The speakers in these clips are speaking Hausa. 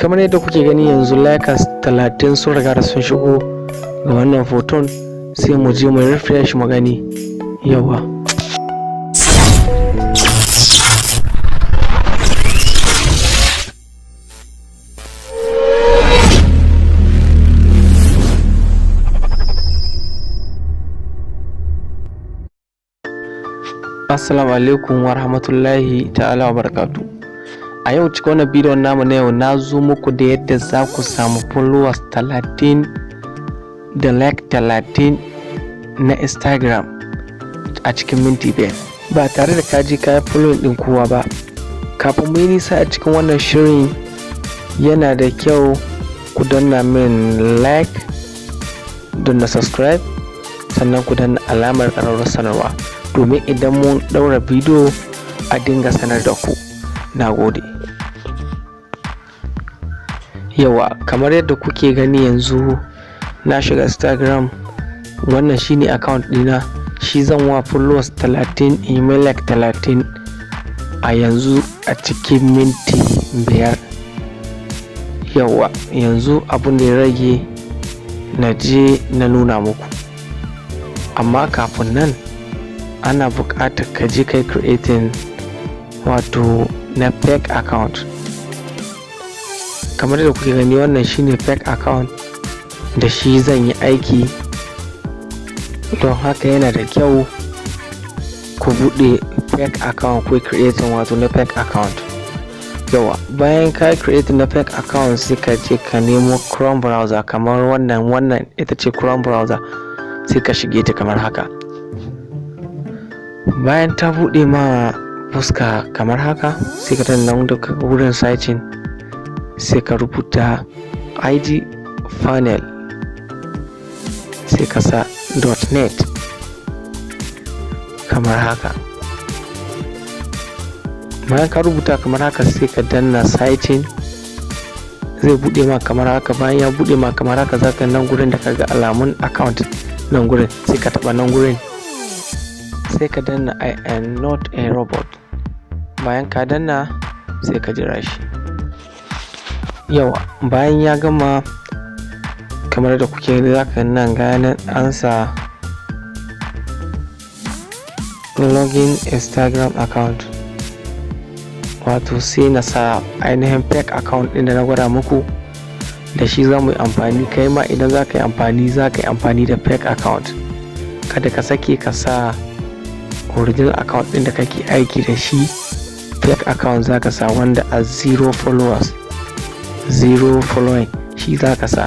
Kamar yadda kuke gani, yanzu likers 30 sun riga da sun shigo ga wannan hoton. Sai mu je mu refresh mu gani. Yawa. Assalamu alaikum wa rahmatullahi ta'ala wa barakatu. A yau, cikin wannan bidiyon namu na yau, na zo muku da yadda za ku samu followers 30 da like 30 na Instagram a cikin minti 5 ba tare da ka je ka yi following din kowa ba. Kafin mu yi nisa a cikin wannan shirin, yana da kyau ku danna min like, danna subscribe, sannan ku danna alamar ƙararrawar sanarwa, domin idan mun ɗaura bidiyo a dinga sanar da ku. Na gode. Yawa, kamar yadda kuke gani, yanzu na shiga Instagram. Wannan shine account ɗina. Shi zan wa followers 30, email like 30 a yanzu a cikin minti 5. Yawa, yanzu abun da ya rage na je na nuna muku, amma kafin nan ana buƙatar ka je kai creating wato na fake account. Kamar da kuke gani, wannan shine fake account da shi zan yi aiki. Don haka yana da kyau ku buɗe fake account, ku creating wato na fake account. Yawa, bayan ka creating na fake account, sai ka je ka nemo Chrome browser kamar wannan. Wannan ita ce Chrome browser. Sai ka shige ta kamar haka. Bayan ta buɗe ma fuska kamar haka, sai ka danna nan da wurin searching, sai ka rubuta ig funnel, sai ka sa .net kamar haka. Bayan ka rubuta kamar haka, sai ka danna searching. Zai buɗe ma kamar haka. Bayan ya buɗe ma kamar haka, zaka nan gurin da kaga alamun account, nan gurin, sai ka taɓa nan gurin, sai ka danna "I am not a robot". Bayan ka danna, sai ka jira shi. Yawa, bayan ya gama, kamar da kuke gani, zaka nan ga nan an sa "login Instagram account", wato sai na sa ainihin fake account ɗin da na gwada muku. Da shi za mu yi amfani. Kai ma idan za ka yi amfani, za ka yi amfani da fake account. Kada ka sake ka sa original account ɗin da kake aiki da shi. Fake account za ka sa, wanda a zero followers, zero following, shi za ka sa.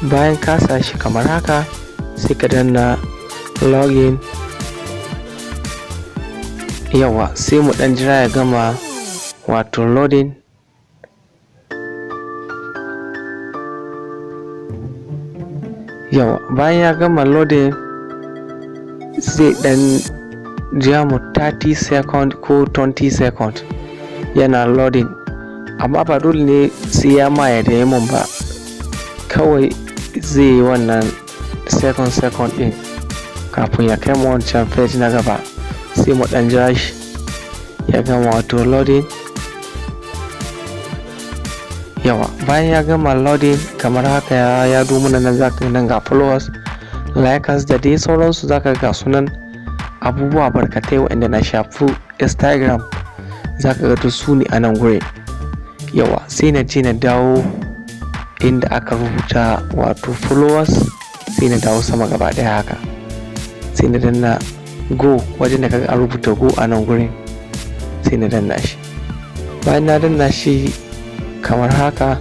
Bayan ka sa shi kamar haka, sai ka danna login. Yawa, sai mu ɗan jira ya gama wato loading. Yawa, bayan ya gama loading, zai ɗan ja mu 30 second ko 20 second yana loading, amma ba dole ne sai ya ma ya da mun ba. Kawai zai yi wannan second second ɗin kafin ya kai mu wancan page na gaba. Sai mu ɗan jira shi ya gama wato loading. Yawa, bayan ya gama loading kamar haka, ya mana nan, zaka nan ga followers, likers da dai sauransu. Zaka ga sunan abubuwa barkatai waɗanda na shafi Instagram, zaka ga duk su ne a nan gurin. Yawa, sai na je na dawo inda aka rubuta wato followers, sai na dawo sama gaba ɗaya haka, sai na danna go. Wajen da kaga an rubuta go a nan gurin, sai na danna shi. Bayan na danna shi kamar haka,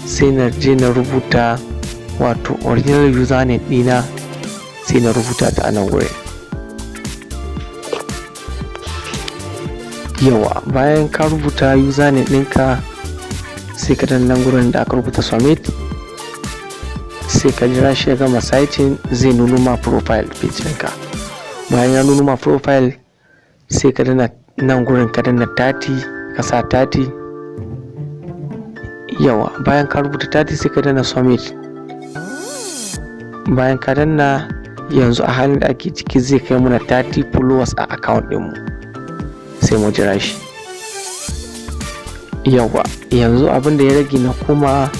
sai na je na rubuta wato original username ɗina, sai na rubuta ta a nan gurin. Yawa, bayan ka rubuta username ɗinka, sai ka danna gurin da aka rubuta submit, sai ka jira shi ya gama searching. Zai nuno ma profile page ɗinka. Bayan ya nuno ma profile, sai ka danna nan gurin, ka danna 30, ka sa 30. Yawa, bayan ka rubuta 30, sai ka danna submit. Bayan ka danna, yanzu a halin da ake ciki zai kai muna 30 followers a account ɗinmu. Sai mu jira shi. Yawa, yanzu abin da ya rage, na koma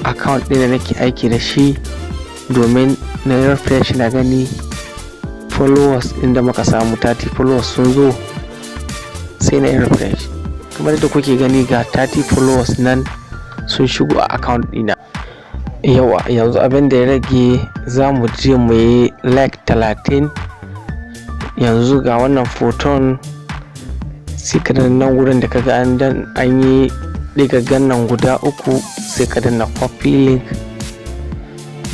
account ɗin da nake aiki da shi domin na refresh na gani followers ɗin da muka samu, 30 followers sun zo. Sai na yi refresh. Kamar yadda kuke gani, ga 30 followers nan sun shigo a account ɗina. Yawa, yanzu abin da ya rage, za mu je mu yi like 30. Yanzu ga wannan foton, sai ka danna nan wurin da kaga an yi ɗigaggan nan guda uku, sai ka danna copy link.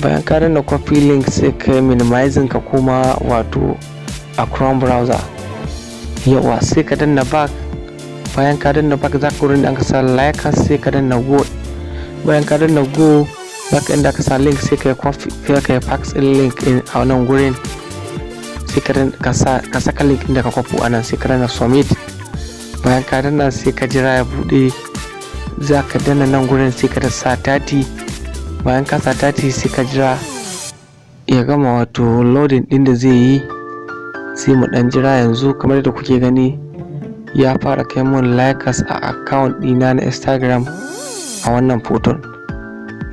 Bayan ka danna copy link, sai ka yi minimizing, ka koma wato a Chrome browser. Yawa, sai ka danna back. Bayan ka danna back, za ka wurin da aka sa like, sai ka danna go. Bayan ka danna go, za ka inda aka sa link, sai ka yi copy, sai ka yi paste ɗin link ɗin a nan gurin. Sai ka saka link ɗin da ka kwafo a nan, sai ka danna submit. Bayan ka danna, sai ka jira ya buɗe. Za ka danna nan gurin, sai ka sa 30. Bayan ka sa 30, sai ka jira ya gama wato loading ɗin da zai yi. Sai mu ɗan jira. Yanzu kamar yadda kuke gani, ya fara kai mun likers a account ɗina na Instagram a wannan foton.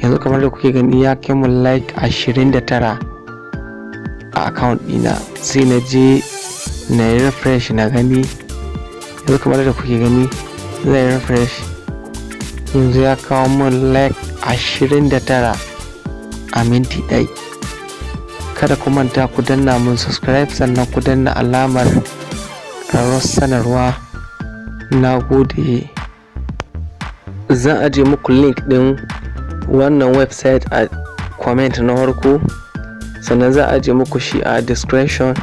Yanzu kamar da kuke gani, ya kai mun like 29 a account ɗina. Sai na je na yi refresh na gani. Yanzu kamar da kuke gani, zai refresh. Yanzu ya kawo mun like 29 a minti 1. Kada ku manta ku danna mun subscribe, sannan ku danna alamar ƙararrawar sanarwa. Na gode. Zan aje muku link ɗin wannan website a comment na farko, sannan za a aje muku shi a description.